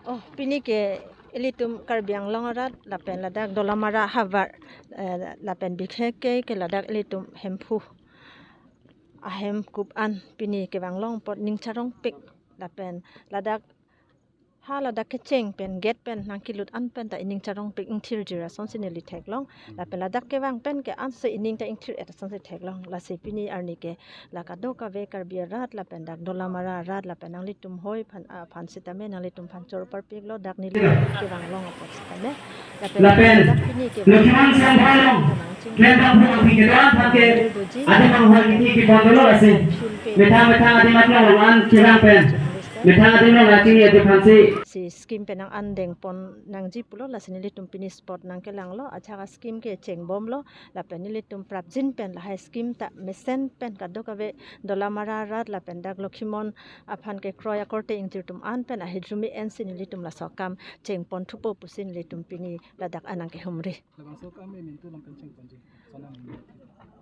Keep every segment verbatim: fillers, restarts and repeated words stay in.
Oh, pini ke ilitum Karbi Anglong arat lapen ladak Dolamara havar, eh, lapen bikhek ke, ke ladak ilitum Hemphu ahem kup an pini kevang long apot ning charongpik lapen ladak ha ladak kecheng pen gate pen nangkelut an pen ta ining charongpik ingthirjir asonsi neli theklong. Lapen ladak kevang pen ke ansi ining ta ingthir-et asonsi theklong. Lasi pini arni ke la kadokave Karbi arat lapen dak Dolamara arat lapen nanglitum hoi aphan, aphan sitame nanglitum aphan choro parpiklo dak neli kevang long apot sitame. Lapen lapen ladak pini ke Lokhiman Sangphai along klem bangphu bangphi kedo-an aphan ke adim anghoi kithi kipon dolo lasi methang methang adim aklong along an kevang pen methang adim along nangchingni adim aphansi si scheme pen nang-an dengpon nangji pulo, lasi nelitum pini spot nangkelanglo. Ajahak scheme ke chengbomlo lapen nelitum prapjin pen lahai scheme ta mesen pen kadokave Dolamara arat lapen dak Lokhiman aphan kekroi akorte ingjir atum an pen ahidrumi ensi nelitum laso akam chengpon thupo pusi nelitum pini ladak an nangkehumri. Labangso akam emintu lam pen chengponji, sonam emintu.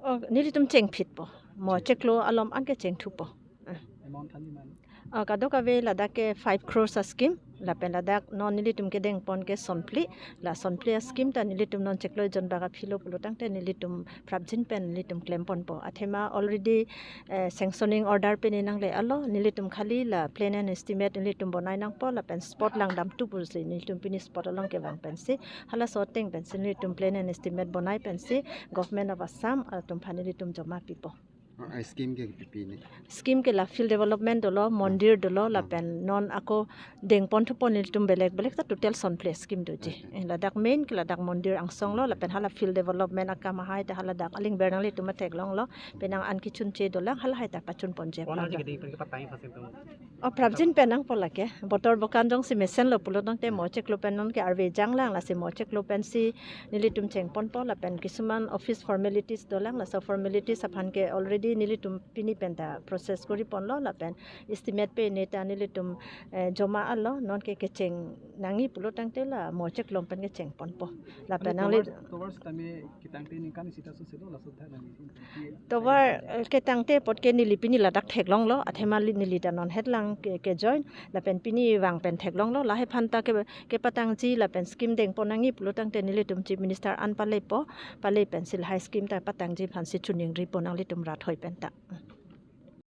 Oh, nelitum chengphitpo. Mo cheng- chiklo alom an ke chengthupo. Ah. Amount than iman? Ah, kadokave ladak ke five crores a-scheme. Lapen ladak non nelitum kedengpon ke sonphli. La sonphli a-scheme ta nelitum non chiklo jon bak aphilo pulo tangte nelitum prapjin pen nelitum klemponpo. Athema already, eh, sanctioning order pini nangle-alo, nelitum khali la plan and estimate nelitum bonai nangpo, lapen spot langdamthu pusi nelitum pini spot along kevang pensi, halaso ateng pensi nelitum plan and estimate bonai pensi Government of Assam atum aphan nelitum joma pipo. Oh, a-scheme ke pipi ni? Scheme ke la field development dolo, mondir dolo, lapen non ako dengpon thupon nelitum belek belek ta total sonphli scheme doji. Okay. Eh, ladak main ke ladak mondir angsong lo, lapen hala field development akam ahai ta haladak aling ber nanglitum theklonglo, penang an kechunche dolang, halahai ta pachunponji. Pon aphan aji ta keding pen kepatang iphan si tum. Oh, prapjin pen nangpo lake. Botor bokan jongsi mesenlo pulo tangte mo chiklo pen non ke arve janglang, lasi mo chiklo pensi nelitum chengponpo, lapen kisuman office formalities dolang, laso formalities aphan ke already nelitum pini pen ta process koriponlo, lapen estimate pini ta nelitum, eh, joma alo, non ke kecheng nangji pulo tangte la mo chiklo pen kechengponpo. Lapen nangli tovar, tovar sitame ketangte ningkan isi ta soselo laso tha nangji. Tovar, eh, ketangte apot ke neli pini ladak theklonglo, athema li-, neli ta non hetlang ke, ke join, lapen pini vang pen theklonglo, lahai aphan ta ke, kepatangji lapen scheme dengpon nangji pulo tangte nelitum Chief Minister an palepo, pale pensi lahai scheme ta patangji aphansi choningripo nanglitum rat hoi pen ta.